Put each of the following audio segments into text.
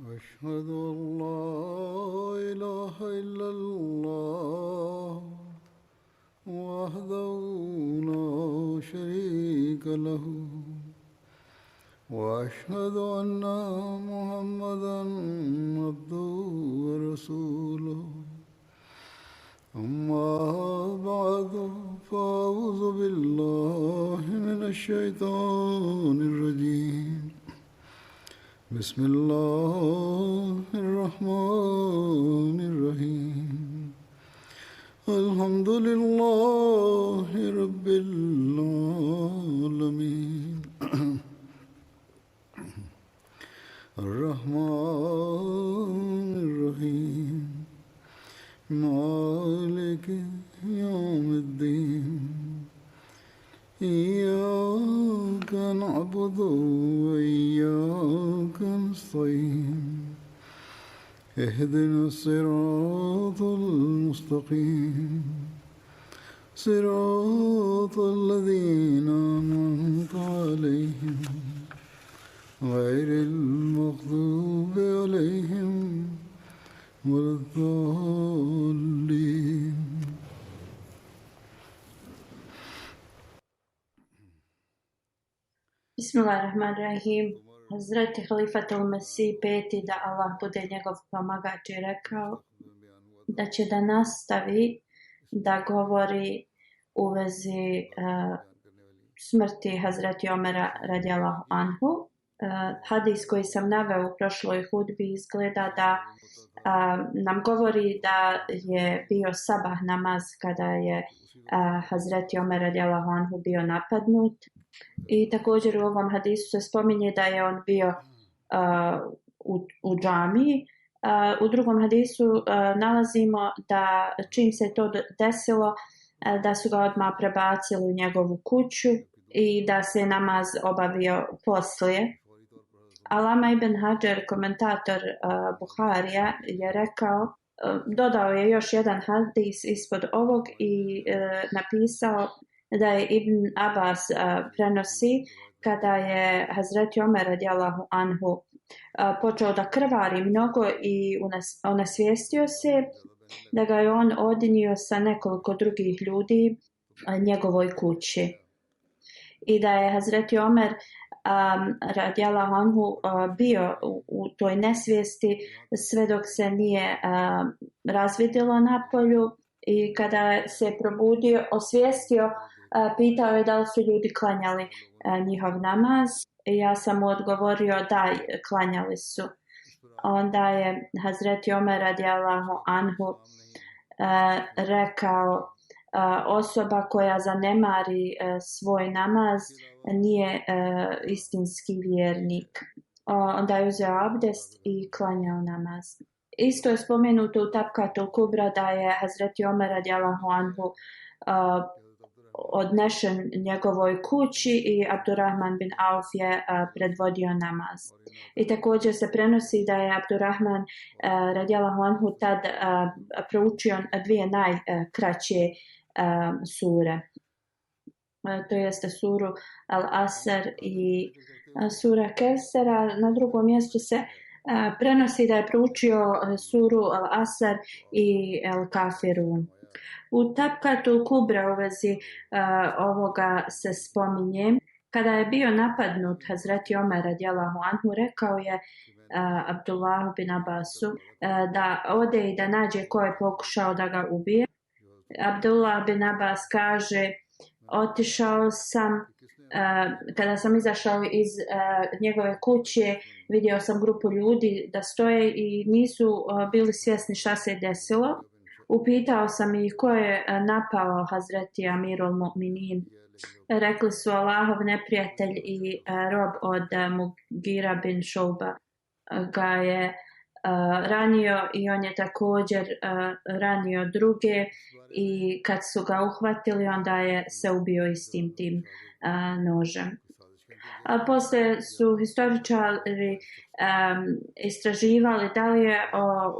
أشهد أن لا إله إلا الله وحده لا شريك له وأشهد أن محمدا عبده ورسوله أما بعد فأعوذ بالله من الشيطان الرجيم بسم الله الرحمن الرحيم الحمد لله رب العالمين الرحمن الرحيم مالك يوم الدين إياك نعبد وإياك نستعين اهدنا الصراط المستقيم صراط الذين أنعمت عليهم غير المغضوب عليهم ولا الضالين. Bismillahirrahmanirrahim. Hazreti Halifatul Mesih peti, da Allah bude njegov pomagač, je rekao da će da nastavi da govori u vezi smrti Hazreti Omera radijallahu anhu. Hadis koji sam naveo u prošloj hudbi izgleda da nam govori da je bio sabah namaz kada je Hazreti Omer radijallahu anhu bio napadnut. I također u ovom hadisu se spominje da je on bio u džamiji. U drugom hadisu nalazimo da čim se to desilo, da su ga odmah prebacili u njegovu kuću i da se namaz obavio poslije. Alama ibn Hajar, komentator Buharija, je rekao, dodao je još jedan hadis ispod ovog i napisao da je Ibn Abbas prenosi kada je Hazreti Omer radijallahu anhu počeo da krvari mnogo i onasvijestio se, da ga je on odnio sa nekoliko drugih ljudi njegovoj kući. I da je Hazreti Omer radijallahu anhu bio u toj nesvijesti sve dok se nije razvidjelo napolju, i kada se probudio, osvijestio, pitao je da li su ljudi klanjali njihov namaz. I ja sam mu odgovorio da, klanjali su. Onda je Hazreti Omer radijallahu anhu rekao, osoba koja zanemari svoj namaz nije istinski vjernik. Onda je uzeo abdest i klanjao namaz. Isto je spomenuto u Tabkatul Kubra da je Hazreti Omer radijallahu anhu odnešen njegovoj kući i Abdurrahman bin Auf je predvodio namaz. I također se prenosi da je Abdurrahman radijallahu anhu tad proučio dvije najkraće sure. To jeste suru Al-Asr i sura Kevsera. Na drugom mjestu se prenosi da je proučio suru Al-Asr i Al-Kafirun. U Tabkatul Kubra u vezi ovoga se spominje, kada je bio napadnut Hazreti Omer radijallahu anhu, rekao je Abdullah bin Abbasu da ode i da nađe ko je pokušao da ga ubije. Abdullah bin Abbas kaže, otišao sam, kada sam izašao iz njegove kuće, vidio sam grupu ljudi da stoje i nisu bili svjesni šta se je desilo. Upitao sam ih ko je napao Hazreti Amirul Mu'minin. Rekli su Allahov neprijatelj i rob od Mugira bin Šuba ga je ranio i on je također ranio druge, i kad su ga uhvatili onda je se ubio istim tim nožem. A poslije su historičari istraživali da li je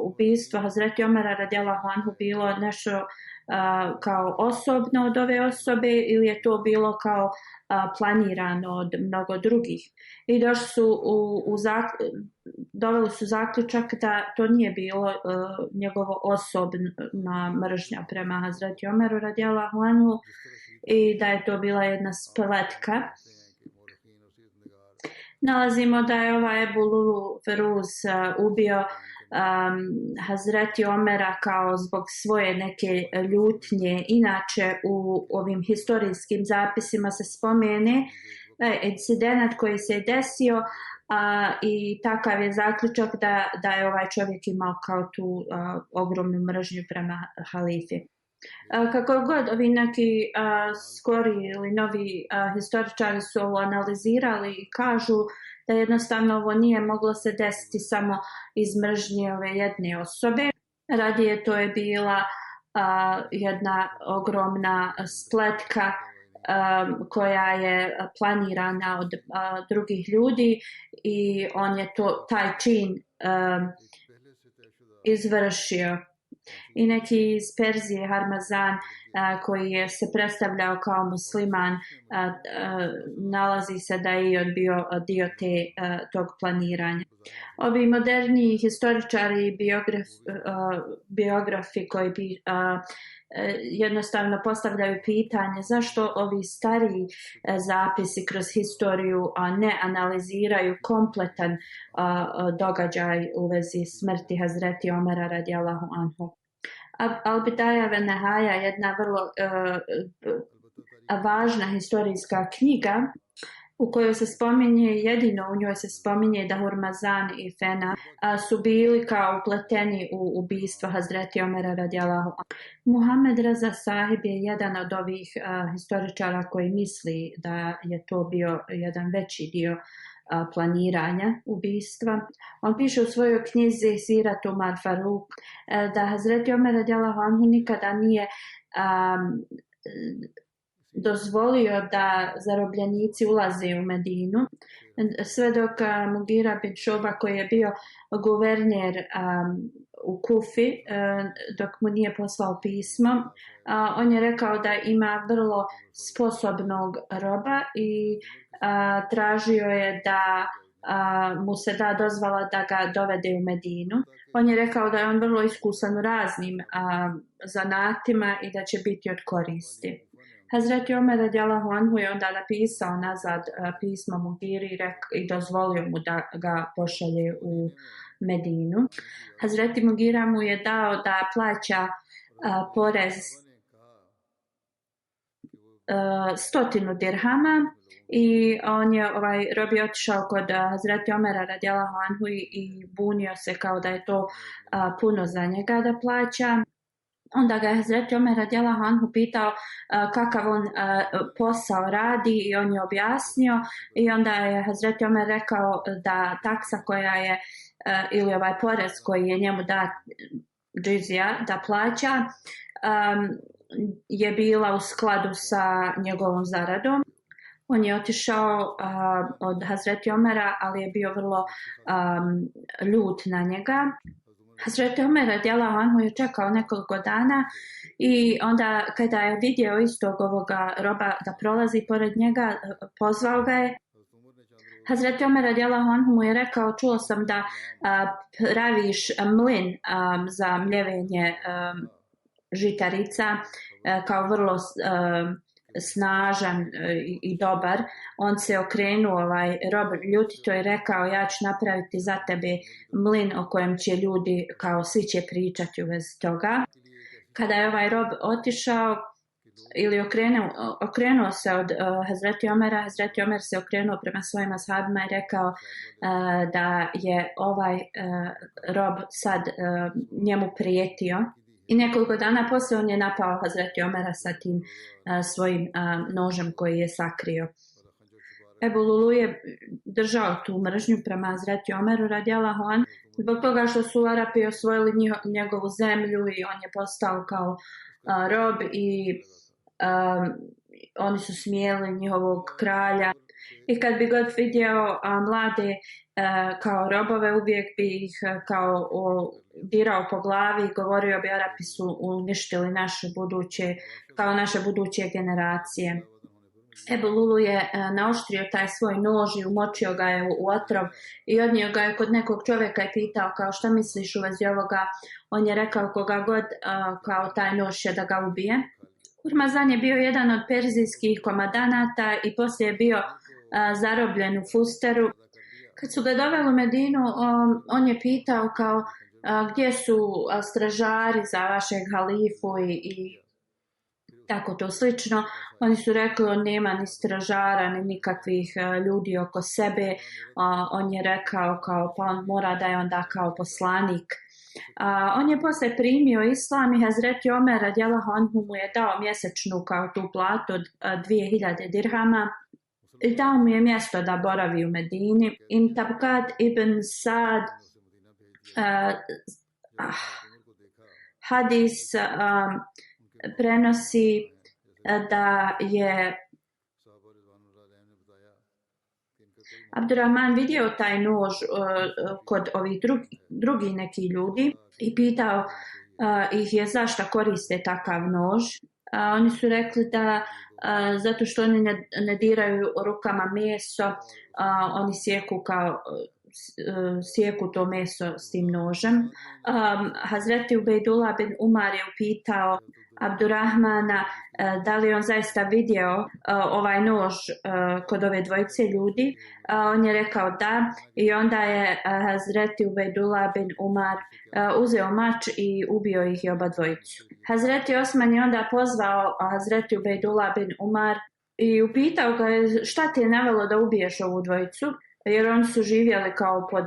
ubistvo Hazreti Omera radijallahu anhu bilo nešto kao osobno od ove osobe ili je to bilo kao planirano od mnogo drugih. I došli su doveli su zaključak da to nije bilo njegovo osobna mržnja prema Hazreti Omeru radijallahu anhu i da je to bila jedna spletka. Nalazimo da je ovaj Ebu Lulu Feruz ubio Hazreti Omera kao zbog svoje neke ljutnje. Inače u ovim historijskim zapisima se spomene incident koji se je desio i takav je zaključak da je ovaj čovjek imao kao tu ogromnu mržnju prema halifi. Kako god ovi neki skori ili novi historičari su ovo analizirali i kažu da jednostavno ovo nije moglo se desiti samo iz mržnje ove jedne osobe. Radije to je bila jedna ogromna spletka koja je planirana od drugih ljudi i on je taj čin izvršio. I neki iz Perzije, Harmazan, koji je se predstavljao kao musliman, nalazi se da je i on bio dio tog planiranja. Ovi moderniji historičari i biografi koji bi jednostavno postavljaju pitanje zašto ovi stariji zapisi kroz historiju ne analiziraju kompletan događaj u vezi smrti Hazreti Omera radijallahu anhu. Al-Bidaja ve Nehaja, jedna vrlo važna historijska knjiga u kojoj se spominje, jedino u njoj se spominje da Hurmazan i Fena su bili kao upleteni u ubistvo Hazreti Omera radijallahu anhu. Muhammed Reza Sahib je jedan od ovih historičara koji misli da je to bio jedan veći dio planiranja ubistva. On piše u svojoj knjizi Sirat Umar Faruk da Hazreti Omer radijallahu anhu nikada nije dozvolio da zarobljenici ulaze u Medinu, sve dok Mugira bin Šuba, koji je bio guverner u Kufi, dok mu nije poslao pismo, on je rekao da ima vrlo sposobnog roba i tražio je da mu se da dozvala da ga dovede u Medinu. On je rekao da je on vrlo iskusan u raznim zanatima i da će biti od koristi. Hazreti Omer radijallahu anhu je onda napisao nazad pismo Mugiri i dozvolio mu da ga pošalje u Medinu. Hazreti Mugira mu je dao da plaća porez 100 dirhama i on je rob je otišao kod Hazreti Omera radijallahu anhu i bunio se kao da je to puno za njega da plaća. Onda ga je Hazreti Omer radijallahu anhu pitao kakav on posao radi i on je objasnio i onda je Hazreti Omer rekao da taksa koja je ili ovaj porez koji je njemu dat džizija da plaća je bila u skladu sa njegovom zaradom. On je otišao od Hazreti Omera, ali je bio vrlo ljut na njega. Hazreti Omer radijallahu anhu je čekao nekoliko dana i onda kada je vidio istog ovoga roba da prolazi pored njega, pozvao ga je. Hazreti Omer radijallahu anhu mu je rekao, čuo sam da praviš mlin za mljevenje žitarica kao vrlo snažan i dobar. On se okrenuo rob ljutito i rekao, ja ću napraviti za tebe mlin o kojem će ljudi, kao svi će pričati u vezi toga. Kada je ovaj rob otišao ili okrenuo se od Hazreti Omera, Hazreti Omer se okrenuo prema svojim ashabima i rekao da je ovaj rob sad njemu prijetio. I nekoliko dana poslije on je napao Hazreti Omera sa tim svojim nožem koji je sakrio. Ebu Lulu je držao tu mržnju prema Hazreti Omeru radijallahu anhu zbog toga što su Arapi osvojili njegovu zemlju i on je postao kao rob i oni su smijeli njihovog kralja. I kad bi god vidio mlade kao robove, uvijek bi ih kao dirao po glavi i govorio bi, Arapi su uništili naše buduće generacije. Ebu Lulu je naoštrio taj svoj nož i umočio ga je u otrov i odnio ga je kod nekog čovjeka i pitao kao šta misliš u vezi ovoga. On je rekao koga god kao taj nož će da ga ubije. Hurmazan je bio jedan od perzijskih komandanata i poslije je bio zarobljen u Fusteru. Kad su ga doveli u Medinu, on je pitao kao gdje su stražari za vašeg halifu i tako to slično. Oni su rekli on nema ni stražara ni nikakvih ljudi oko sebe. On je rekao kao pa on mora da je onda kao poslanik. On je posle primio islam i Hazreti Omer radijallahu anhu mu je dao mjesečnu kao tu platu od 2000 dirhama i dao mu je mjesto da boravi u Medini. In Tabqat ibn Sad hadis prenosi da je Abdurrahman vidio taj nož kod ovih drugih neki ljudi i pitao ih je zašto koriste takav nož. Oni su rekli da zato što oni ne diraju rukama meso, oni sjeku to meso s tim nožem. Hazreti Ubejdullah bin Umar je upitao Abdurrahmana da li on zaista vidio ovaj nož kod ove dvojice ljudi. On je rekao da i onda je Hazreti Ubejdullah bin Umar uzeo mač i ubio ih i oba dvojicu. Hazreti Osman je onda pozvao Hazreti Ubejdullah bin Umar i upitao ga šta ti je navelo da ubiješ ovu dvojicu, jer oni su živjeli kao pod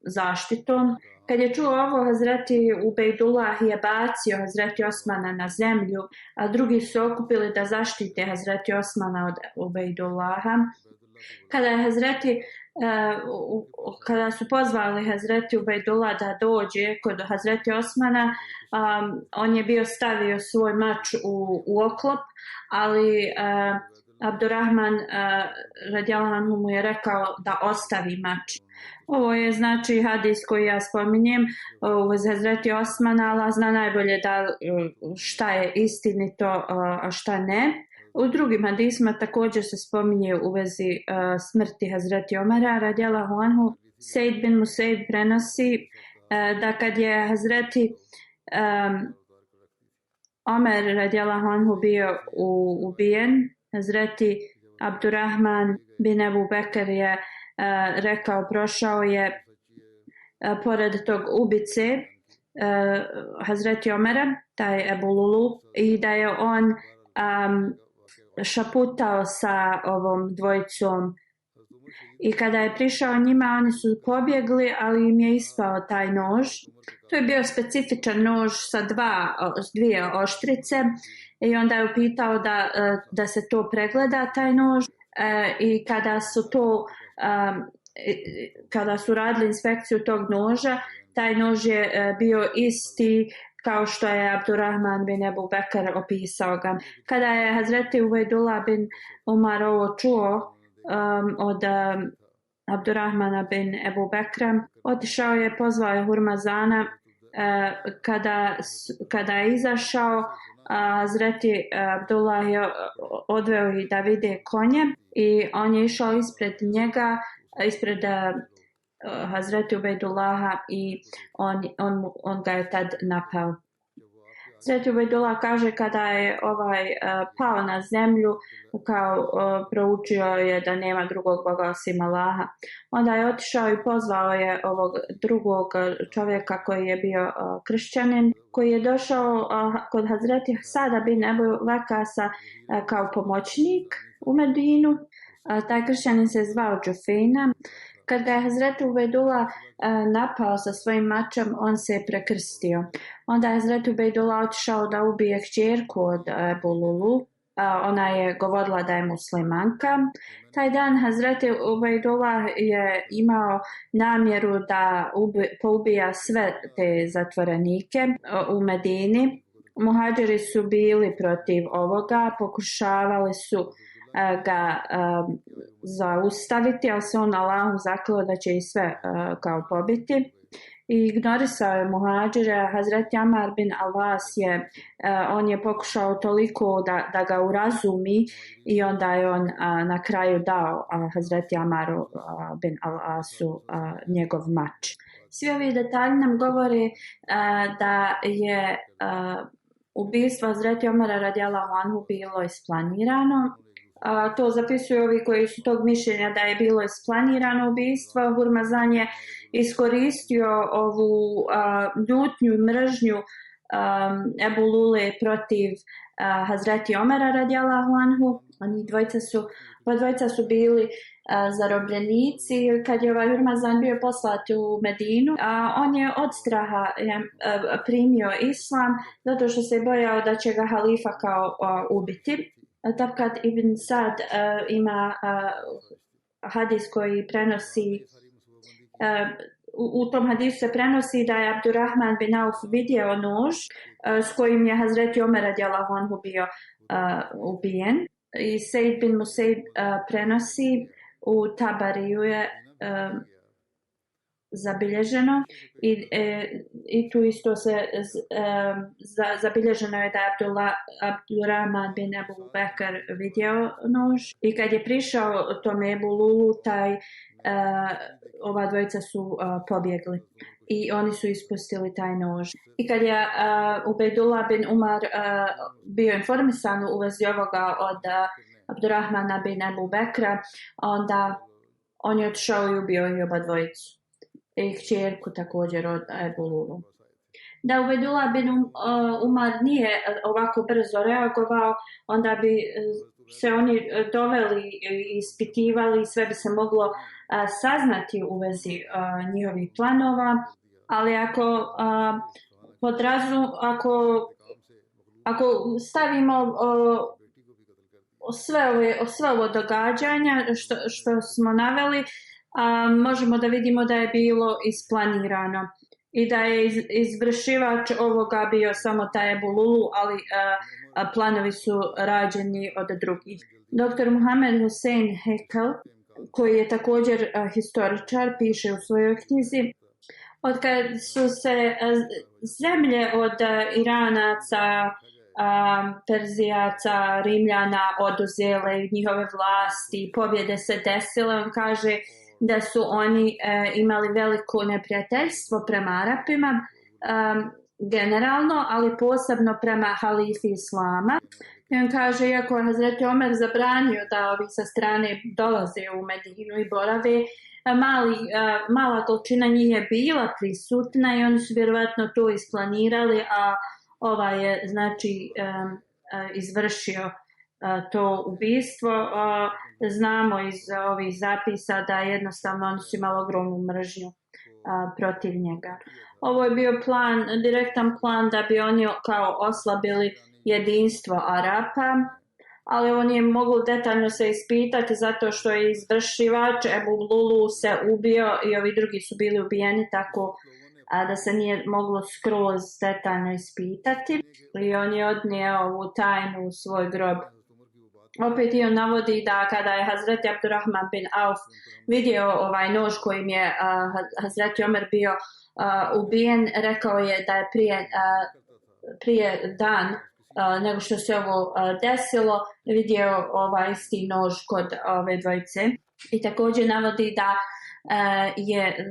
zaštitom. Kad je čuo ovo, Hazreti Ubejdullah je bacio Hazreti Osmana na zemlju, a drugi su okupili da zaštite Hazreti Osmana od Ubejdullaha. Kada su pozvali Hazreti Ubejdullah da dođe kod Hazreti Osmana, on je bio stavio svoj mač u oklop, ali Abdurrahman radijallahu anhu mu je rekao da ostavi mač. Ovo je znači hadis koji ja spominjem uz Hazreti Osmana, Allah zna najbolje šta je istinito, a šta ne. U drugim hadisima također se spominje u vezi smrti Hazreti Omera radijallahu anhu. Sejd bin Musaib prenosi da kad je Hazreti Omer radijallahu anhu bio ubijen, Hazreti Abdurrahman bin Ebu Bekr je rekao, prošao je pored tog ubice Hazreti Omera, taj Ebu Lulu, i da je on šaputao sa ovom dvojicom. I kada je prišao njima, oni su pobjegli, ali im je ispao taj nož. To je bio specifičan nož sa dvije oštrice i onda je upitao da se to pregleda, taj nož. I kada su radili inspekciju tog noža, taj nož je bio isti kao što je Abdurrahman bin Ebu Bekr opisao ga. Kada je Hazreti Ubejdullah bin Umar ovo čuo od Abdurrahmana bin Ebu Bekra, otišao je, pozvao je Hurmazana. Kada je izašao, Hazreti Abdullah je odveo ih da vide konje i on je išao ispred njega, ispred Hazreti Ubejdullaha i on ga je tad napao. Hazreti Ubejdullah kaže kada je pao na zemlju, kao proučio je da nema drugog Boga osim Allaha. Onda je otišao i pozvao je ovog drugog čovjeka koji je bio kršćanin, koji je došao kod Hazreti Sada bin Ebu Vakasa kao pomoćnik u Medinu. Taj kršćanin se zvao Džufejna. Kad ga je Hazreti Ubejdullah napao sa svojim mačem, on se je prekrstio. Onda je Hazreti Ubejdullah otišao da ubije kćerku od Ebu Lulu. Ona je govorila da je muslimanka. Taj dan Hazreti Ubejdullah je imao namjeru da poubija sve te zatvorenike u Medini. Muhadžiri su bili protiv ovoga, pokušavali su ga zaustaviti, ali se on Allahu zakleo da će ih sve kao pobiti. i ignorisao je muhadžire. Hazreti Amar bin Alas on je pokušao toliko da ga urazumi i onda je on na kraju dao Hazreti Amaru bin Alasu njegov mač. Svi ovi detalji nam govore da je ubistvo Hazreti Omara radijallahu anhu bilo isplanirano. To zapisuju ovi koji su tog mišljenja da je bilo isplanirano ubistvo. Hurmazan je iskoristio ovu ljutnju i mržnju Ebu Lule protiv Hazreti Omara radijallahu anhu. Oni dvojica su bili zarobljenici. Kad je Hurmazan bio poslat u Medinu, on je od straha primio islam zato što se bojao da će ga halifa kao ubiti. Tabkat ibn Sad ima hadis koji prenosi, u tom hadisu se prenosi da je Abdurrahman bin Auf vidio nož s kojim je Hazreti Omer radijallahu anhu bio ubijen. I Sejd bin Musaib prenosi, u Tabariju je zabilježeno i tu isto se zabilježeno je da je Abdurrahman bin Ebu Bekr vidio nož i kad je prišao tome Ebu Lulu, ova dvojica su pobjegli i oni su ispustili taj nož. I kad je Ubejdullah bin Umar bio informisan u vezi ovoga od Abdurrahmana bin Ebu Bekra, onda on je otišao i ubio i oba dvojicu. I kćerku također od Ebu Lulu. Da Ubejdullah bin Umar nije ovako brzo reagovao, onda bi se oni doveli i ispitivali, sve bi se moglo saznati u vezi njihovih planova, ali ako stavimo sve ovo događanja što smo naveli, možemo da vidimo da je bilo isplanirano i da je izvršivač ovoga bio samo taj Ebu Lulu, ali planovi su rađeni od drugih. Dr. Muhammed Hussein Hekel, koji je također historičar, piše u svojoj knjizi: otkad su se zemlje od Iranaca, Perzijaca, Rimljana oduzele njihove vlasti, pobjede se desile, on kaže da su oni imali veliko neprijateljstvo prema Arapima, generalno, ali posebno prema halifi Islama. I on kaže, iako je Hazreti Omer zabranio da ovi sa strane dolaze u Medinu i borave, mala količina njih je bila prisutna i oni su vjerovatno to isplanirali, a ovaj je znači izvršio to ubistvo. Znamo iz ovih zapisa da jednostavno oni su imali ogromnu mržnju protiv njega. Ovo je bio direktan plan da bi oni kao oslabili jedinstvo Arapa, ali on je moglo detaljno se ispitati zato što je izvršivač Ebu Lulu se ubio i ovi drugi su bili ubijeni, tako da se nije moglo skroz detaljno ispitati. I on je odnio ovu tajnu u svoj grob. Opet i on navodi da kada je Hazreti Abdurrahman bin Auf vidio ovaj nož kojim je Hazreti Omer bio ubijen, rekao je da je prije dan nego što se ovo desilo vidio ovaj isti nož kod ove dvojice. I također navodi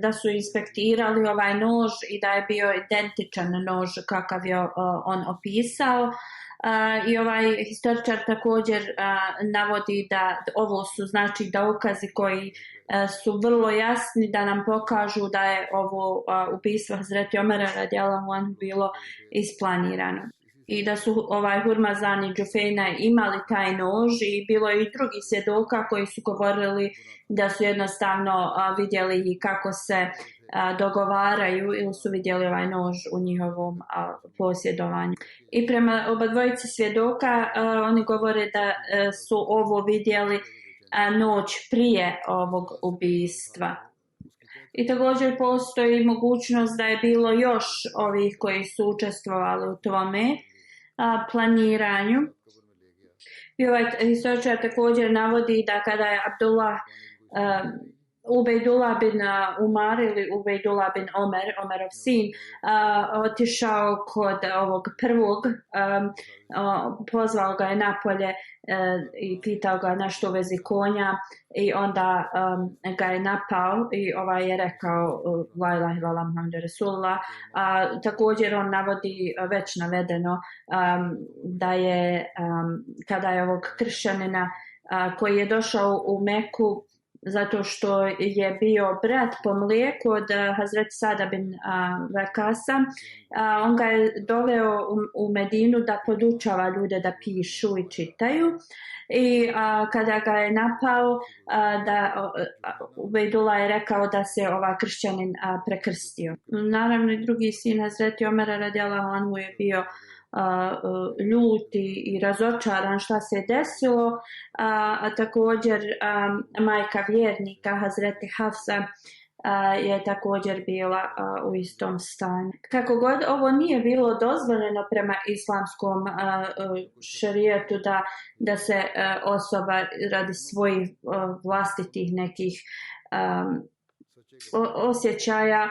da su inspektirali ovaj nož i da je bio identičan nož kakav je on opisao. I ovaj historičar također navodi da ovo su znači dokazi koji su vrlo jasni da nam pokažu da je ovo ubistvo Hazreti Omera radijallahu anhu bilo isplanirano. I da su Hurmazan i Džufejna imali taj nož i bilo je i drugih svjedoka koji su govorili da su jednostavno vidjeli kako se dogovaraju ili su vidjeli ovaj nož u njihovom posjedovanju. I prema oba dvojici svjedoka oni govore da su ovo vidjeli noć prije ovog ubistva. I također postoji mogućnost da je bilo još ovih koji su učestvovali u tome planiranju. I ovaj historičar također navodi da kada je Abdullah Ubejdullah bin Umar ili Ubejdullah bin Omerov sin, otišao kod ovog prvog, pozvao ga je napolje i pitao ga nešto u vezi konja i onda ga je napao i je rekao la ilaha illallah Muhammedur Rasulullah. Također on navodi već navedeno da je kada je ovog kršćanina koji je došao u Meku zato što je bio brat po mlijeku od Hazreti Sada bin Vakasa, on ga je doveo u Medinu da podučava ljude da pišu i čitaju i kada ga je napao Ubejdullah je rekao da se kršćanin prekrstio. Naravno i drugi sin Hazreti Omera radijallahu anhu je bio ljut i razočaran šta se desilo, a također majka vjernika Hazreti Hafsa je također bila u istom stanju. Kako god ovo nije bilo dozvoljeno prema islamskom šerijetu da se osoba radi svojih vlastitih nekih osjećaja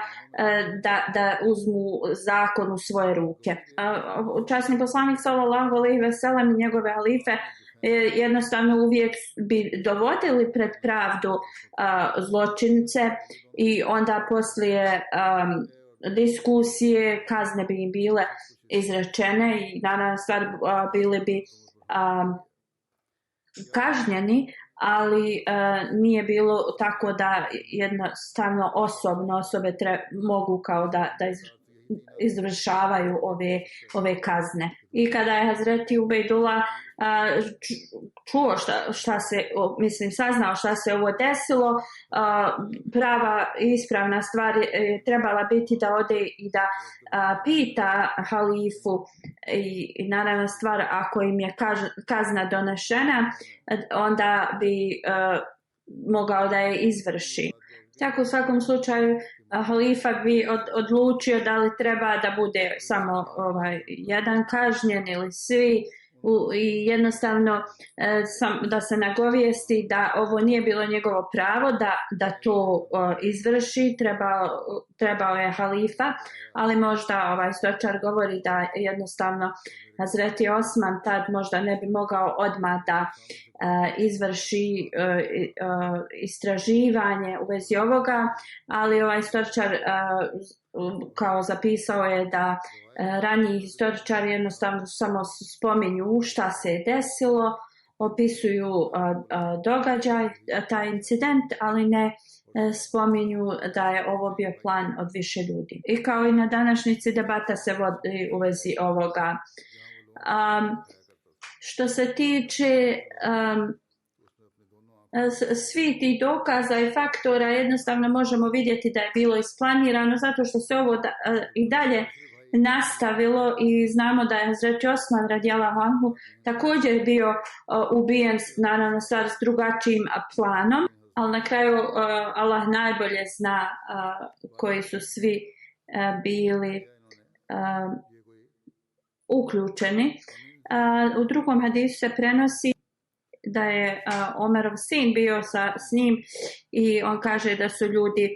da uzmu zakon u svoje ruke. Časni poslanik sallallahu alejhi ve sellem i njegove halife jednostavno uvijek bi dovodili pred pravdu zločince i onda poslije diskusije kazne bi im bile izrečene i naravno stvar bili bi kažnjeni, ali nije bilo tako da jednostavno osobe mogu kao da izvršavaju ove kazne. I kada je Hazreti Ubejdullah čuo saznao šta se ovo desilo, prava i ispravna stvar je trebala biti da ode i da pita halifu i naravno stvar ako im je kazna donešena, onda bi mogao da je izvrši. Tako u svakom slučaju halifa bi odlučio da li treba da bude samo jedan kažnjen ili svi i jednostavno da se nagovijesti da ovo nije bilo njegovo pravo da to izvrši, trebao je halifa, ali možda stočar govori da jednostavno Hazreti Osman tad možda ne bi mogao odmah da izvrši istraživanje u vezi ovoga, ali stočar kao zapisao je da raniji historičari jednostavno samo spominju šta se je desilo, opisuju događaj, taj incident, ali ne spominju da je ovo bio plan od više ljudi. I kao i na današnjici debata se vodi u vezi ovoga. Što se tiče svi ti dokaza i faktora, jednostavno možemo vidjeti da je bilo isplanirano zato što se ovo i dalje nastavilo i znamo da je Hazreti Osman radijallahu anhu također bio ubijen, naravno sad s drugačijim planom, ali na kraju Allah najbolje zna koji su svi bili uključeni. U drugom hadisu se prenosi da je Omerov sin bio s njim i on kaže da su ljudi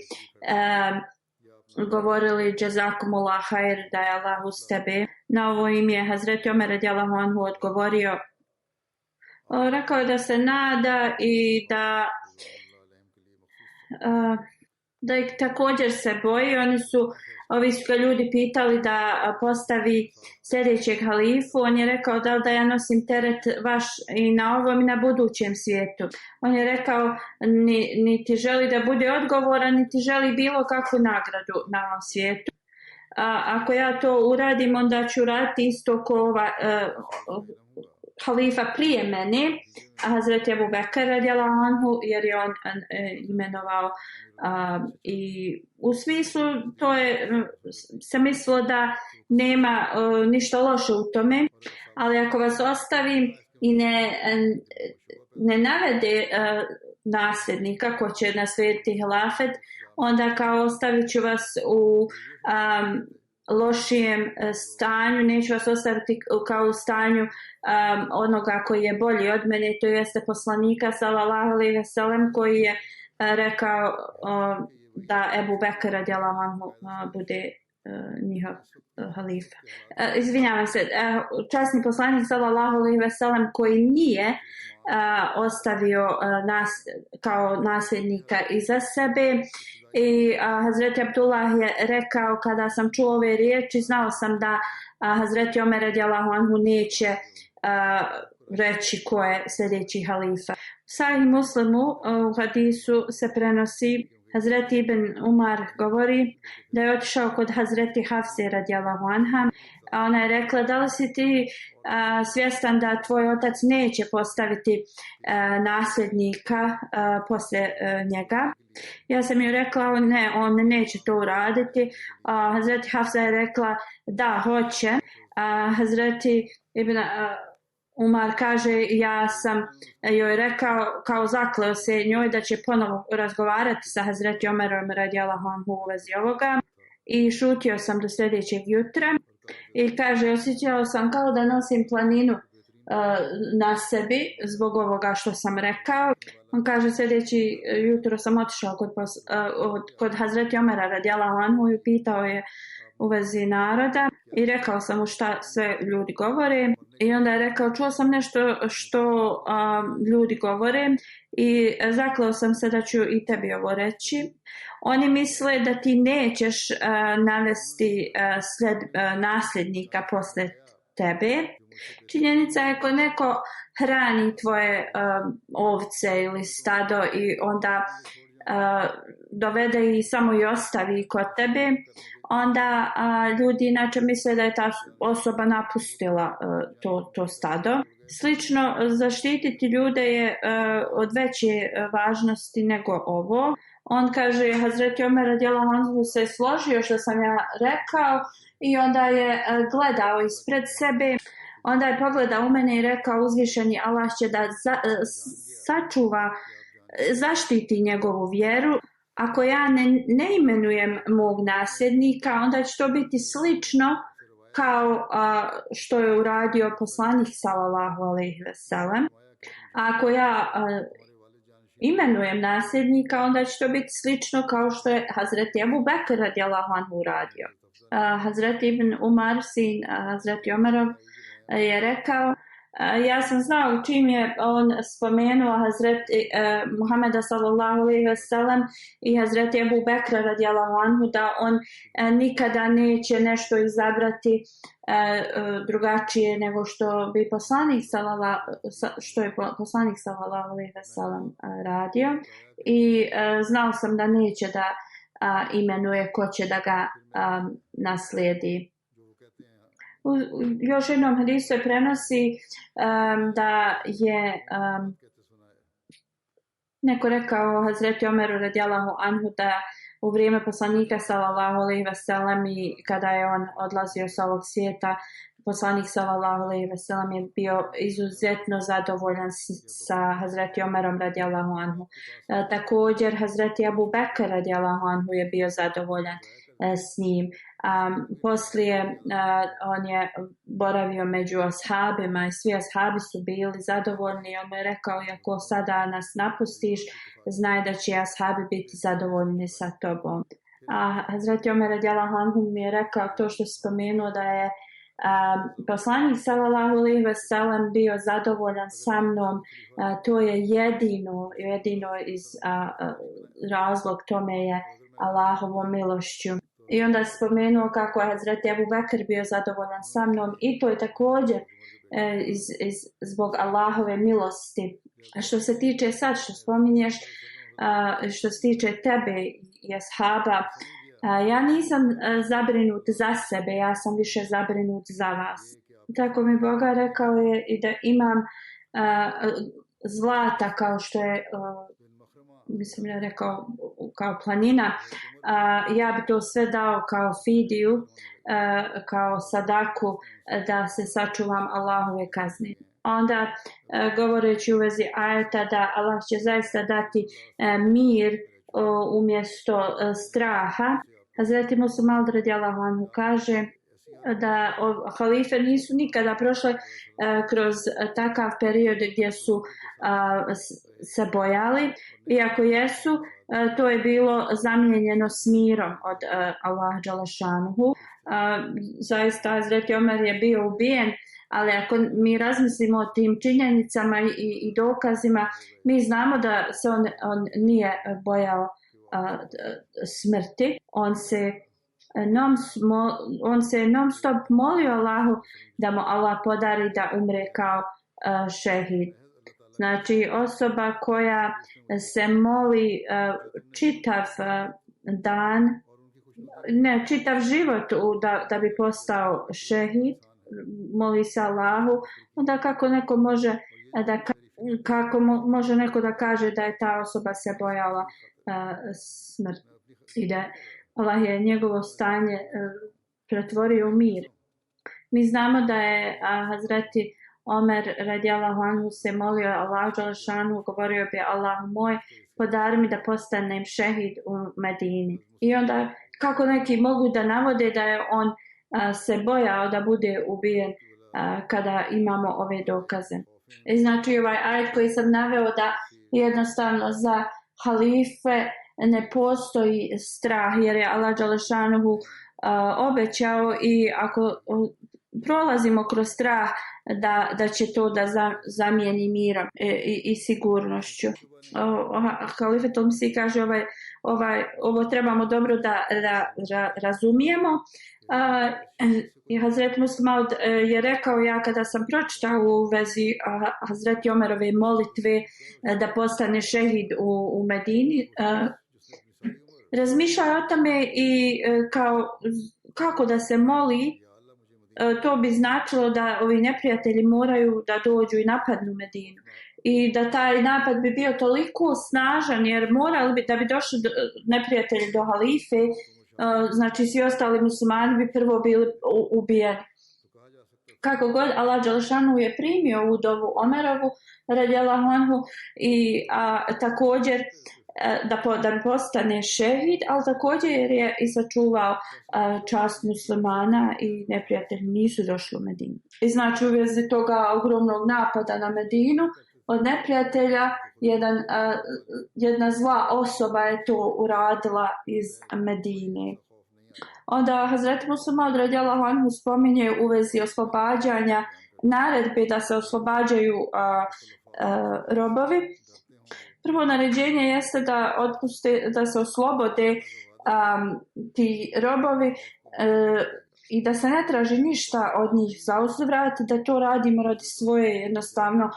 govorili Jazakumullah khair, da je Allah uz tebe. Na ovo im je Hazreti Omer radijallahu anhu odgovorio, rekao je da se nada i da ih također se boji. Ovi su ga ljudi pitali da postavi sljedećeg halifu. On je rekao da ja nosim teret vaš i na ovom i na budućem svijetu. On je rekao niti želi da bude odgovoran, niti želi bilo kakvu nagradu na ovom svijetu. Ako ja to uradim, onda ću raditi isto ko halifa prije mene, Hazreti Ebu Bekr radijallahu anhu, jer je on imenovao i u smislu to je se mislilo da nema ništa loše u tome, ali ako vas ostavim i ne navede nasljednika ko će naslijediti hilafet, onda kao ostavit ću vas u lošijem stanju, neću vas ostaviti kao u stanju onoga koji je bolji od mene, to jeste poslanika sallallahu alejhi ve sellem koji je rekao da Ebu Bekr radijallahu anhu bude njihov halifa. Izvinjavam se, časni poslanik sallallahu alejhi ve sellem koji nije ostavio nas kao nasljednika iza sebe. I Hazreti Abdullah je rekao, kada sam čuo ove riječi, znao sam da Hazreti Omer radijallahu anhu neće reći ko je sljedeći halifa. U Sahih Muslimu u hadisu se prenosi, Hazreti Ibn Umar govori da je otišao kod Hazreti Hafse radijallahu anha, a ona je rekla, da li si ti svjestan da tvoj otac neće postaviti nasljednika poslije njega? Ja sam joj rekla, ne, on neće to uraditi. Hazreti Hafsa je rekla, da, hoće. Hazreti Ibn Umar kaže, ja sam joj rekao, kao zakleo se njoj da će ponovo razgovarati sa Hazreti Omerom radijallahu anhu u vezi ovoga, i šutio sam do sljedećeg jutra. I kaže, osjećao sam kao da nosim planinu na sebi zbog ovoga što sam rekao. On kaže, sljedeći jutro sam otišao kod Hazreti Omera radijallahu anhu i pitao je u vezi naroda i rekao sam mu šta sve ljudi govore. I onda je rekao, čuo sam nešto što ljudi govore i zakleo sam se da ću i tebi ovo reći. Oni misle da ti nećeš navesti nasljednika posle tebe. Činjenica je, ako neko hrani tvoje ovce ili stado i onda dovede i samo i ostavi kod tebe, onda ljudi inače misle da je ta osoba napustila to stado. Slično, zaštititi ljude je od veće važnosti nego ovo. On kaže, Hazreti Omer radijallahu anhu se složio što sam ja rekao i onda je gledao ispred sebe. Onda je pogledao u mene i rekao, uzvišeni Allah će da sačuva, zaštiti njegovu vjeru. Ako ja ne imenujem mog nasljednika, onda će to biti slično kao što je uradio poslanik sallallahu alejhi ve sellem. A ako ja imenujem nasljednika, onda će to biti slično kao što je Hazreti Ebu Bekr radijallahu anhu uradio. Hazreti Ibn Umar, sin Hazreti Omerov, je rekao, ja sam znao čim je on spomenuo Hazreti Muhameda sallallahu alejhi ve sellem i Hazreti Ebu Bekra radijallahu anhu, da on nikada neće nešto izabrati drugačije nego što bi poslanik sallallahu alejhi ve sellem radio, i znao sam da neće da imenuje ko će da ga naslijedi. U još jednom hadisu se prenosi da je neko rekao Hazreti Omeru radijallahu anhu da u vrijeme poslanika sallallahu alejhi ve sellem i kada je on odlazio sa ovog svijeta, poslanik sallallahu alejhi ve sellem je bio izuzetno zadovoljan sa Hazreti Omerom radijallahu anhu. Također Hazreti Abu Bekr radijallahu anhu je bio zadovoljan s njim. Poslije on je boravio među ashabima i svi ashabi su bili zadovoljni. On mu je rekao, ako sada nas napustiš, znaj da će ashabi biti zadovoljni sa tobom. Hazreti Omer radijallahu anhu mi je rekao to što spomenuo, da je poslanik sallallahu alejhi ve sellem bio zadovoljan sa mnom. To je jedino iz razlog tome je Allahovom milošću. I onda spomenuo kako je Hazreti Abu Bekr bio zadovoljan sa mnom, i to je također zbog Allahove milosti. A što se tiče sad što spominješ, što se tiče tebe i ashaba, ja nisam zabrinut za sebe, ja sam više zabrinut za vas. Tako mi Boga rekao je i da imam zlata kao što je mislim da je rekao kao planina, ja bi to sve dao kao fidiju, kao sadaku, da se sačuvam Allahove kazne. Onda govoreći u vezi ajeta da Allah će zaista dati mir umjesto straha, Hazreti Musa radijallahu anhu kaže, da halife nisu nikada prošle kroz takav period gdje su se bojali, iako jesu, to je bilo zamijenjeno s mirom od Allaha dželešanuhu. Zaista Hazreti Omer je bio ubijen, ali ako mi razmislimo o tim činjenicama i dokazima, mi znamo da se on nije bojao smrti. On se non stop molio Allahu da mu Allah podari da umre kao šehid. Znači osoba koja se moli čitav dan, ne čitav život da bi postao šehid, moli se Allahu, onda kako neko može može neko da kaže da je ta osoba se bojala smrt i da Allah je njegovo stanje pretvorio u mir. Mi znamo da je Hazreti Omer radijallahu anhu se molio Allahu dželešanu, govorio bi: Allahu moj, podari mi da postanem šehid u Medini. I onda kako neki mogu da navode da je on se bojao da bude ubijen kada imamo ove dokaze. I znači ovaj ajet koji sam naveo da jednostavno za halife ne postoji strah, jer je Allah dželešanuhu obećao, i ako prolazimo kroz strah da će to da zamijeni mirom i sigurnošću. Halifet Omsi kaže ovo trebamo dobro da razumijemo. I Hazret Muslim Maud je rekao, ja kada sam pročitao u vezi Hazreti Omerove molitve da postane šehid u Medini, razmišljao o tome i kako da se moli. To bi značilo da ovi neprijatelji moraju da dođu i napadnu Medinu. I da taj napad bi bio toliko snažan, jer morali bi, da bi došli neprijatelji do halife, znači svi ostali muslimani bi prvo bili ubijeni. Kako god, Allah dželešanu je primio u dovu Omerovu radijallahu anhu i također da bi postane šehid, ali također je i sačuvao čast muslimana i neprijatelji nisu došli u Medinu. I znači u vezi toga ogromnog napada na Medinu od neprijatelja jedna zla osoba je to uradila iz Medine. Onda Hazreti Muslim Maud radijallahu anhu spominje u vezi oslobađanja naredbe da se oslobađaju robovi. Prvo naređenje jeste da se oslobode ti robovi i da se ne traži ništa od njih za uzvrat, da to radimo radi svoje jednostavno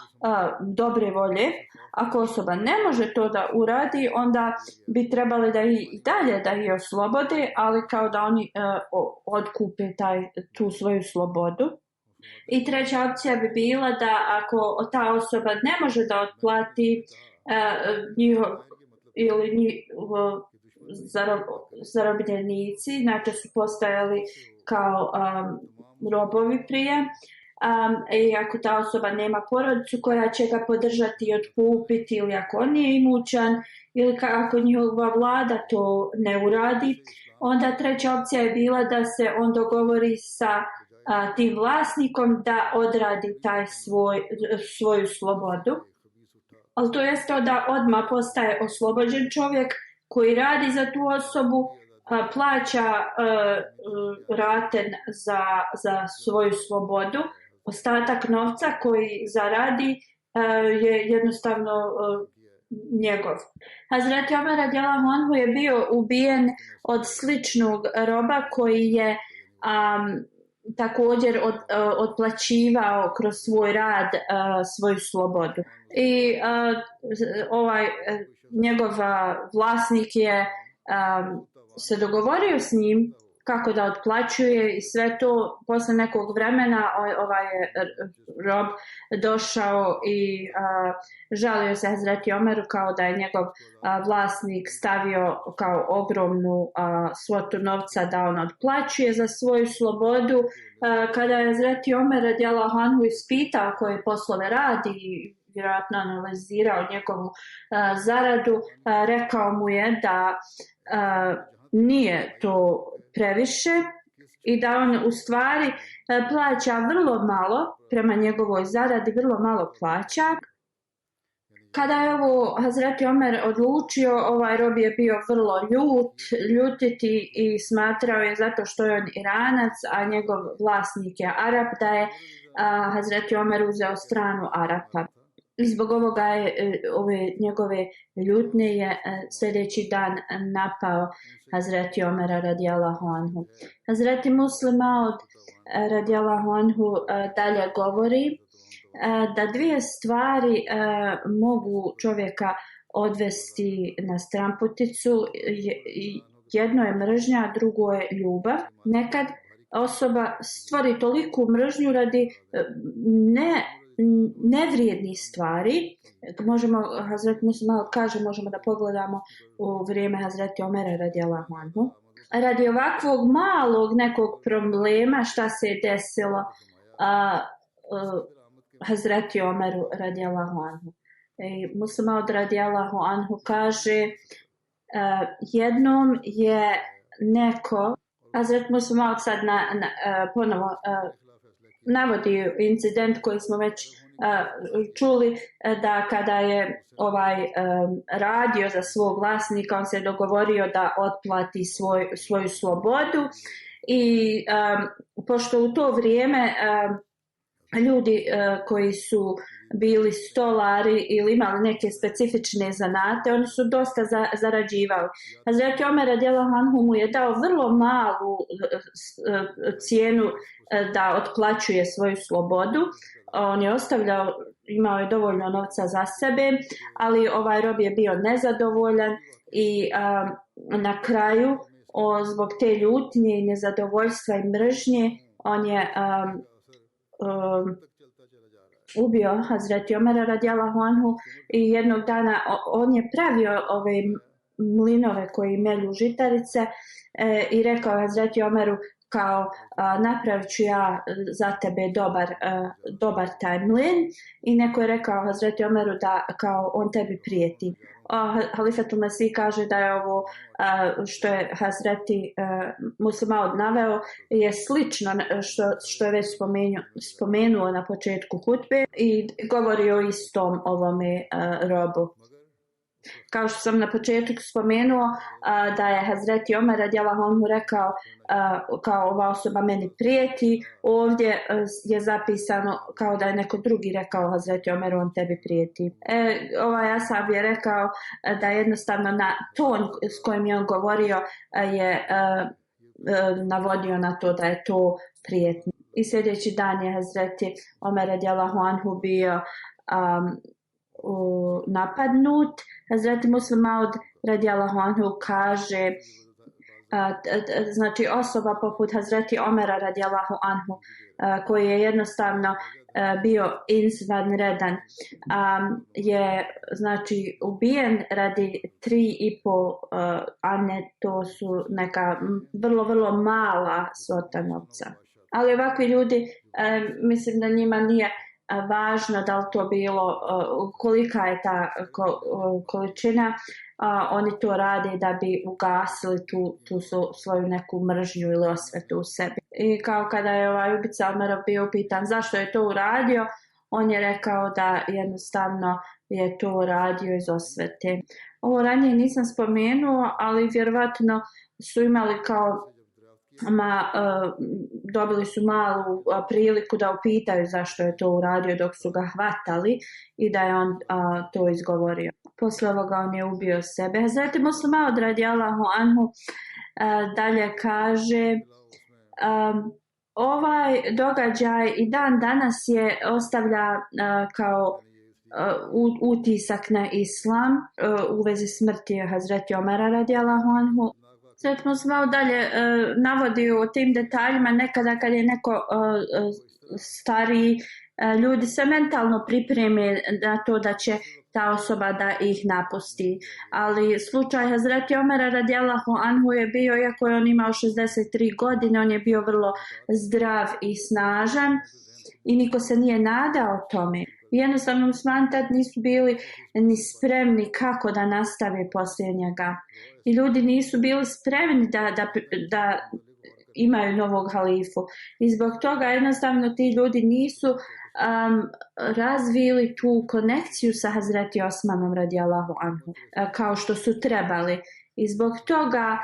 dobre volje. Ako osoba ne može to da uradi, onda bi trebali da i dalje da ih oslobode, ali kao da oni otkupe tu svoju slobodu. I treća opcija bi bila da ako ta osoba ne može da otplati zarobljenici, znači su postajali kao robovi prije, i ako ta osoba nema porodicu koja će ga podržati i otkupiti, ili ako on nije imućan, ili ako njihova vlada to ne uradi, onda treća opcija je bila da se on dogovori sa tim vlasnikom da odradi svoju slobodu. Ali to jeste da odmah postaje oslobođen čovjek koji radi za tu osobu, plaća raten za svoju slobodu. Ostatak novca koji zaradi je jednostavno njegov. Hazreti Omer radijallahu anhu je bio ubijen od sličnog roba koji je također otplaćivao kroz svoj rad svoju slobodu. I njegov vlasnik je se dogovorio s njim kako da otplaćuje, i sve to posle nekog vremena ovaj rob došao i žalio se Hazreti Omeru kao da je njegov vlasnik stavio kao ogromnu svotu novca da on otplaćuje za svoju slobodu. Kada je Hazreti Omer radijallahu anhu ispitao koje poslove radi i vjerojatno analizirao njegovu zaradu, rekao mu je da nije to previše i da on u stvari plaća vrlo malo prema njegovoj zaradi, vrlo malo plaća. Kada je ovo Hazreti Omer odlučio, ovaj rob je bio vrlo ljutiti i smatrao je zato što je on Iranac, a njegov vlasnik je Arap, da je Hazreti Omer uzeo stranu Arapa. I zbog ovoga je ove njegove ljutnje je sljedeći dan napao Hazreti Omera radijallahu anhu. Hazreti Muslim Maud radijallahu anhu dalje govori da dvije stvari mogu čovjeka odvesti na stranputicu. Jedno je mržnja, drugo je ljubav. Nekad osoba stvori toliku mržnju radi nevrijednih stvari. Možemo, Hazreti Muslim kaže, možemo da pogledamo u vrijeme Hazreti Omera radijallahu anhu. Radi ovakvog malog nekog problema šta se je desilo Hazreti Omeru radijallahu anhu. Muslim Maud radijallahu anhu kaže jednom je neko, Hazreti Muslim Maud sad ponovo navodi incident koji smo već čuli, da kada je radio za svog vlasnika, on se dogovorio da otplati svoju slobodu i pošto u to vrijeme ljudi koji su bili stolari ili imali neke specifične zanate, oni su dosta zarađivali. Hazreti Omer radijallahu anhu mu je dao vrlo malu cijenu da otplaćuje svoju slobodu. On je ostavljao, imao je dovoljno novca za sebe, ali ovaj rob je bio nezadovoljan i na kraju zbog te ljutnje i nezadovoljstva i mržnje on je ubio Hazreti Omera radijallahu anhu i jednog dana on je pravio ove mlinove koji melju žitarice i rekao Hazreti Omeru kao napravit ću ja za tebe dobar taj mlin, i neko je rekao Hazreti Omeru da kao on tebi prijeti. Halifatul Mesih kaže da je ovo što je Hazreti Muslim Maud naveo je slično što je već spomenuo na početku hutbe i govori o istom ovome robu. Kao što sam na početku spomenuo da je Hazreti Omer radijallahu anhu rekao kao ova osoba meni prijeti, ovdje je zapisano kao da je neko drugi rekao Hazreti Omeru on tebi prijeti. Ovaj ashab je rekao da jednostavno na ton s kojim je on govorio je navodio na to da je to prijetno. I sljedeći dan je Hazreti Omer radijallahu anhu bio napadnut. Hazreti Muslim Maud radijallahu anhu kaže znači osoba poput Hazreti Omera radijallahu anhu koji je jednostavno bio izvanredan je znači ubijen radi 3,5 a ne to su neka vrlo mala svota novca. Ali ovakvi ljudi mislim da njima nije važno da li to bilo, kolika je ta količina, oni to rade da bi ugasili tu svoju neku mržnju ili osvetu u sebi. I kao kada je ovaj ubica Omerov bio upitan zašto je to uradio, on je rekao da jednostavno je to uradio iz osvete. Ovo ranije nisam spomenuo, ali vjerovatno su imali kao dobili su malu priliku da upitaju zašto je to uradio dok su ga hvatali i da je on to izgovorio. Posle ovoga on je ubio sebe. Hazreti Muslim Maud radijallahu anhu dalje kaže ovaj događaj i dan danas je ostavlja kao utisak na islam u vezi smrti Hazreti Omera radijallahu anhu. Sad smo malo dalje navodi o tim detaljima, nekada kad je neko stariji, ljudi se mentalno pripreme na to da će ta osoba da ih napusti. Ali slučaj Hazreti Omera radijallahu anhu je bio, iako je on imao 63 godine, on je bio vrlo zdrav i snažan i niko se nije nadao tome. Jednostavno muslimani tad nisu bili ni spremni kako da nastave poslije njega. I ljudi nisu bili spremni da imaju novog halifu. I zbog toga jednostavno ti ljudi nisu razvili tu konekciju sa Hazreti Osmanom radijallahu anhu kao što su trebali. I zbog toga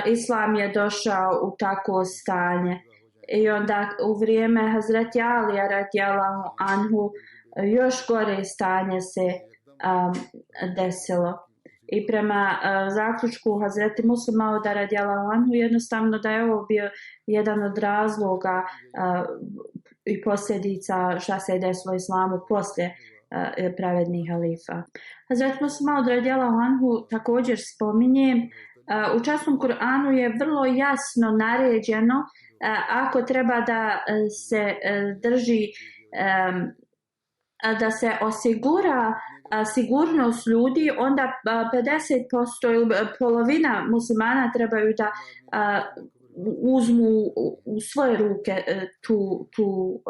Islam je došao u takvo stanje. I onda u vrijeme Hazreti Alija radijallahu anhu još gore stanje se desilo. I prema zaključku Hazreti Muslima Mauda radijallahu anhu jednostavno da je ovo bio jedan od razloga i posljedica šta se je desilo islamu poslije pravednih halifa. Hazreti Muslima Maud radijallahu anhu također spominje u časnom Kur'anu je vrlo jasno naređeno ako treba da se drži da se osigura sigurnost ljudi, onda 50% ili polovina muslimana trebaju da uzmu u svoje ruke tu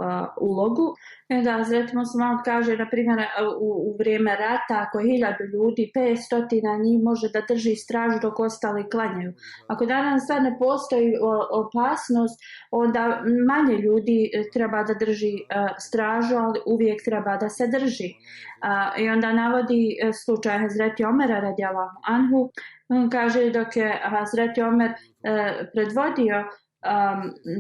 ulogu. I onda Hazreti Muslim kaže, na primjer, u vrijeme rata, ako 1000 ljudi, 500 njih može da drži stražu dok ostali klanjaju. Ako danas sad ne postoji opasnost, onda manje ljudi treba da drži stražu, ali uvijek treba da se drži. I onda navodi slučaj Hazreti Omera radijallahu anhu. On kaže dok je Hazreti Omer predvodio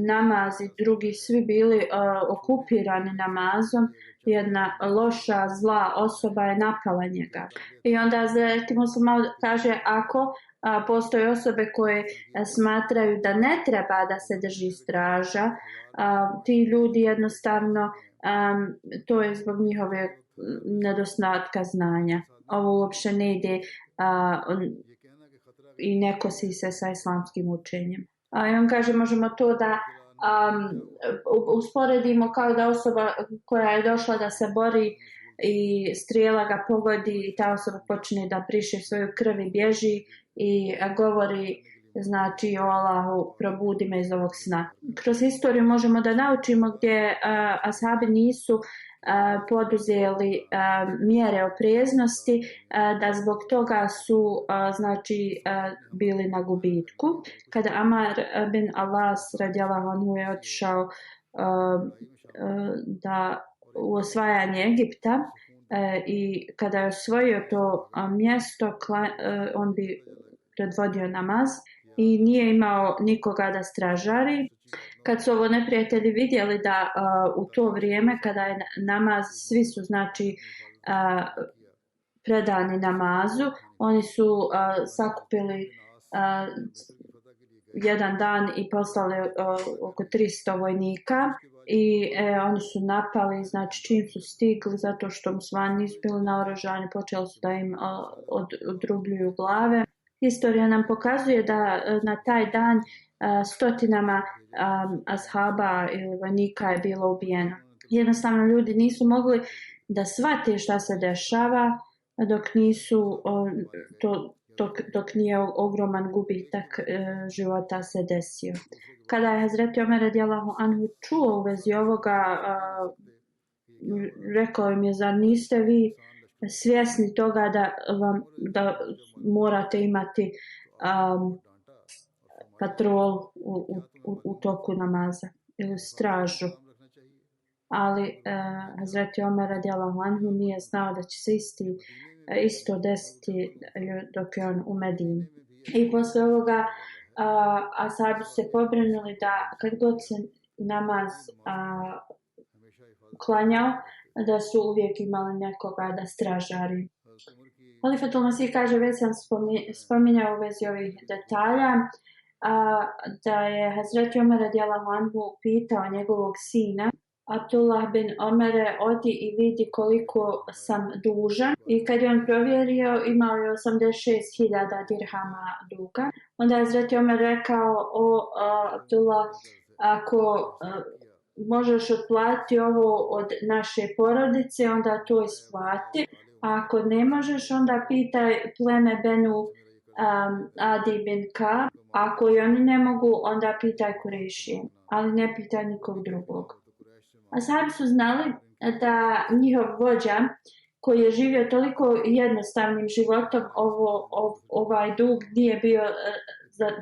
namaz i drugi svi bili okupirani namazom, jedna loša, zla osoba je napala njega. I onda Hazreti Muslima kaže ako postoje osobe koje smatraju da ne treba da se drži straža, ti ljudi jednostavno to je zbog njihove nedostatka znanja. Ovo uopće ne ide i ne kosi se sa islamskim učenjem. I on kaže možemo to da usporedimo kao da osoba koja je došla da se bori i strijela ga pogodi i ta osoba počne da briše svoju krv i bježi i govori znači o Allahu probudi me iz ovog sna. Kroz istoriju možemo da naučimo gdje ashabi nisu poduzeli mjere opreznosti, da zbog toga su znači bili na gubitku. Kada Amar bin Alas radijallahu anhu je otišao da u osvajanje Egipta i kada je osvojio to mjesto, on bi predvodio namaz i nije imao nikoga da stražari. Kad su ovo neprijatelji vidjeli da u to vrijeme kada je namaz, svi su znači predani namazu, oni su sakupili jedan dan i poslali oko 300 vojnika i oni su napali, znači čim su stigli, zato što muslimani nisu bili naoružani, počeli su da im odrubljuju glave. Historija nam pokazuje da na taj dan stotinama ashaba ili vojnika je bilo ubijeno. Jednostavno ljudi nisu mogli da shvate šta se dešava dok nije ogroman gubitak života se desio. Kada je Hazreti Omer radijallahu anhu čuo u vezi ovoga, rekao im je, zar niste vi svjesni toga da morate imati patrol u toku namaza ili stražu. Ali Hazreti Omer radijallahu anhu nije znao da će se isto desiti dok je on u Medini. I posle ovoga ashabi su se pobrinuli da kad god se namaz klanjao, da su uvijek imali nekoga da stražari. Halifatul Masih kaže, već sam spominjao u vezi ovih detalja, da je Hazreti Omer radijallahu anhu pitao njegovog sina Abdullah bin Omere, odi i vidi koliko sam dužan. I kad je on provjerio, imao je 86.000 dirhama duga. Onda je Hazreti Omer rekao, o Abdullah, ako možeš otplatiti ovo od naše porodice, onda to isplati. A ako ne možeš, onda pitaj pleme Benu Adi bin Ka. Ako i oni ne mogu, onda pitaj Kurešije, ali ne pitaj nikog drugog. Ashabi su znali da njihov vođa, koji je živio toliko jednostavnim životom, ovaj dug nije bio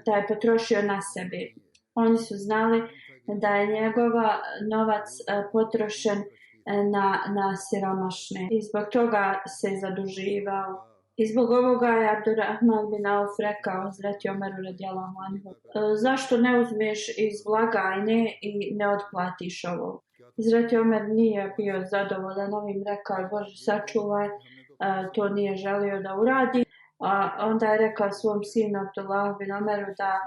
da je potrošio na sebi. Oni su znali da je njegova novac potrošen na siromašne i zbog toga se zaduživao. I zbog ovoga je Abdurrahman bin Auf rekao Hazreti Omeru radijallahu anhu, zašto ne uzmeš iz blagajne i ne otplatiš ovo? Hazreti Omer nije bio zadovoljan ovim, rekao je Bože sačuvaj, to nije želio da uradi. Onda je rekao svom sinu Abdullah bin Omeru da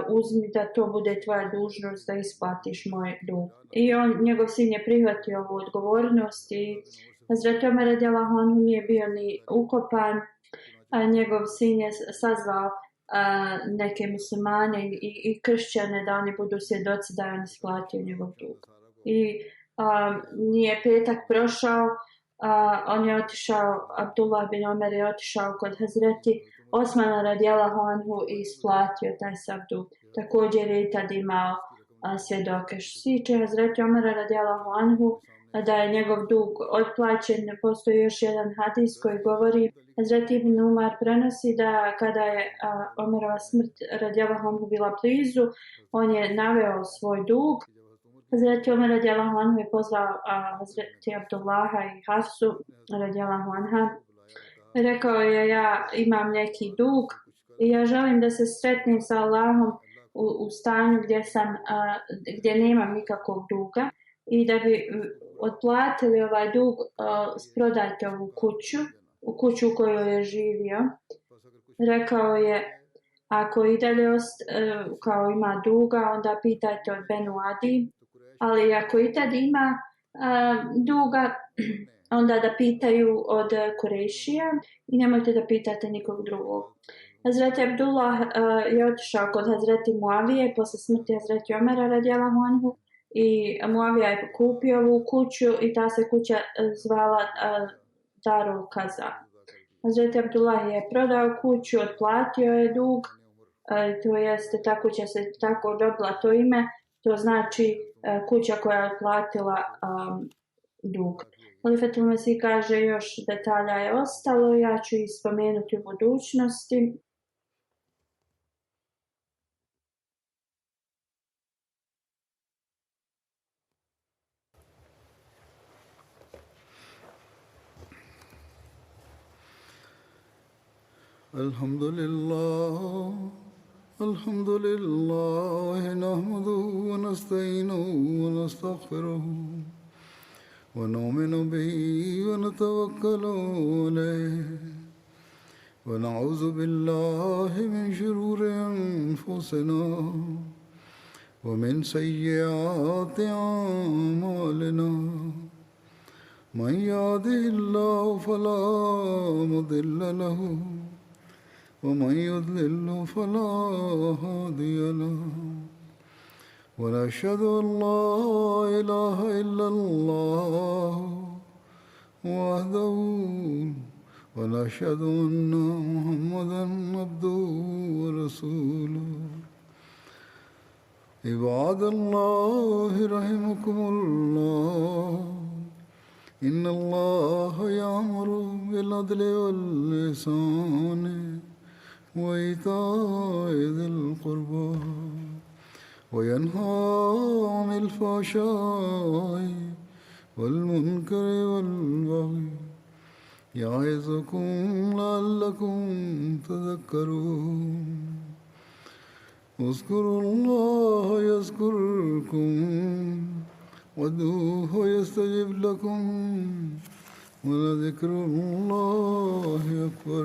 uzmi da to bude tvoja dužnost da isplatiš moj dug. I njegov sin je prihvatio ovu odgovornost i Hazreti Omer radijallahu anhu nije bio ni ukopan, a njegov sin je sazvao neke muslimane i kršćane da oni budu svjedoci da je on isplatio njegov dug. I nije petak prošao, on je otišao, Abdullah bin Omer je otišao kod Hazreti Osmana radijallahu anhu i isplatio taj sav dug. Također je i tad imao svjedoke. Što se tiče Hazreti Omera radijallahu anhu, da je njegov dug otplaćen, postoji još jedan hadis koji govori, Hazreti Ibn Umar prenosi da kada je Omerova smrt radijallahu anhu bila blizu, on je naveo svoj dug. Hazreti Omer radijallahu anhu je pozvao Hazreti Abdullaha i Hafsu radijallahu anha. Rekao je, ja imam neki dug i ja želim da se sretnem sa Allahom u stanju gdje nemam nikakvog duga i da bi otplatili ovaj dug, prodajte ovu kuću u kojoj je živio. Rekao je, ako i dalje kao ima duga, onda pitajte od Benu Adi, ali ako i tad ima duga, onda da pitaju od Kurešija i nemojte da pitate nikog drugog. Hazreti Abdullah je otišao kod Hazreti Muavije posle smrti Hazreti Omera radijallahu anhu i Muavija je kupio ovu kuću i ta se kuća zvala Darul Kaza. Hazreti Abdullah je prodao kuću, otplatio je dug, to jeste ta kuća se tako dobila to ime, to znači kuća koja je otplatila dug. Halifatul Mesih kaže još detalja je ostalo, ja ću ih spomenuti u budućnosti. Alhamdulillah, nahmaduhu wa nasta'inuhu wa nastaghfiruhu. ونؤمن به ونتوكل عليه ونعوذ بالله من شرور أنفسنا ومن سيئات أعمالنا من يهده الله فلا مضل له ومن يضلل فلا هادي له ونشهد أن لا إله إلا الله وحده ونشهد أن محمدا عبده ورسوله عباد الله رحمكم الله إن الله يأمر بالعدل والإحسان وإيتاء ذي القربى وينهى عن الفحشاء والمنكر والبغي يعظكم لعلكم تذكرون اذكروا الله يذكركم وادعوه يستجب لكم ولذكر الله أكبر